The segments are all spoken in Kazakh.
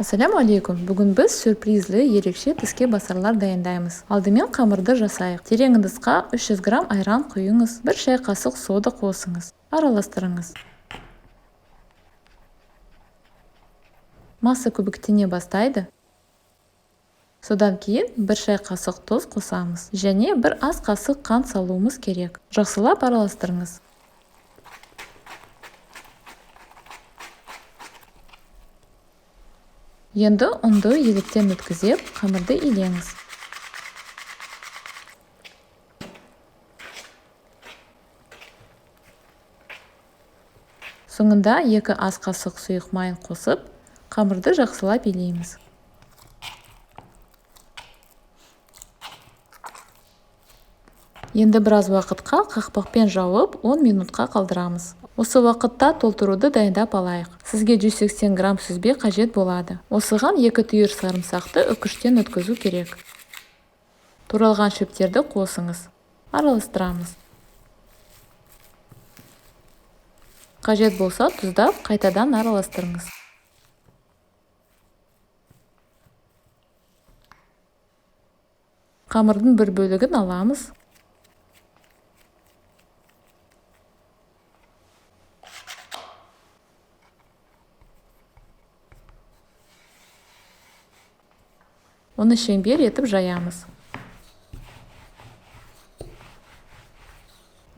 Ассаляму алейкум! Бүгін біз сюрпризлі, ерекше тіске басарлар дайындаймыз. Алдымен қамырды жасайық. Терең ыдысқа 300 грамм айран құйыңыз, 1 шай қасық сода қосыңыз. Араластырыңыз. Масса көбіктене бастайды. Содан кейін 1 шай қасық тұз қосамыз және 1 ас қасық қант салуымыз керек. Жақсылап араластырыңыз. Енді ұнды електен өткізіп, қамырды илеңіз. Соңында 2 ас қасық сұйық майын қосып, қамырды жақсылап илейміз. Енді біраз уақытқа қақпақпен жауып, 10 минутқа қалдырамыз. Осы уақытта толтыруды дайындап алайық. Сізге 180 грамм сүзбе қажет болады. Осыған 2 түйір сарымсақты үкіштен өткізу керек. Туралған шөптерді қосыңыз. Араластырамыз. Қажет болса тұздап, қайтадан араластырыңыз. Қамырдың бір бөлігін аламыз. Оны шеңбер етіп жаямыз.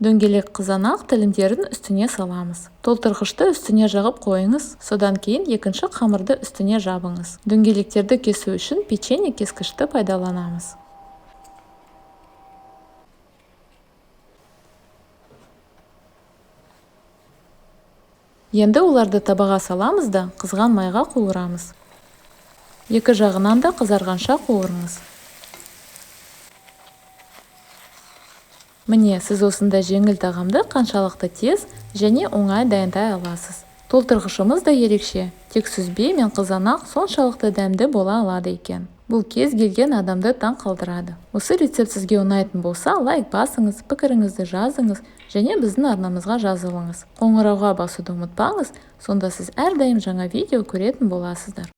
Дөңгелек қызанақ тілімдерін үстіне саламыз. Толтырғышты үстіне жағып қойыңыз, содан кейін екінші қамырды үстіне жабыңыз. Дөңгелектерді кесу үшін печенье кескішті пайдаланамыз. Енді оларды табаға саламыз да қызған майға қуырамыз. Екі жағынан да қызарғанша қуырыңыз. Міне, сіз осындай жеңіл тағамды қаншалықты тез және оңай дайындай аласыз. Толтырғышымыз да ерекше, тек сүзбе мен қызанақ соншалықты дәмді бола алады екен. Бұл кез келген адамды таң қалдырады. Осы рецепт сізге ұнайтын болса, лайк басыңыз, пікіріңізді жазыңыз және біздің арнамызға жазылыңыз. Қоңырауға басуды ұмытпаңыз, сонда сіз әрдайым жаңа видео көретін боласыздар.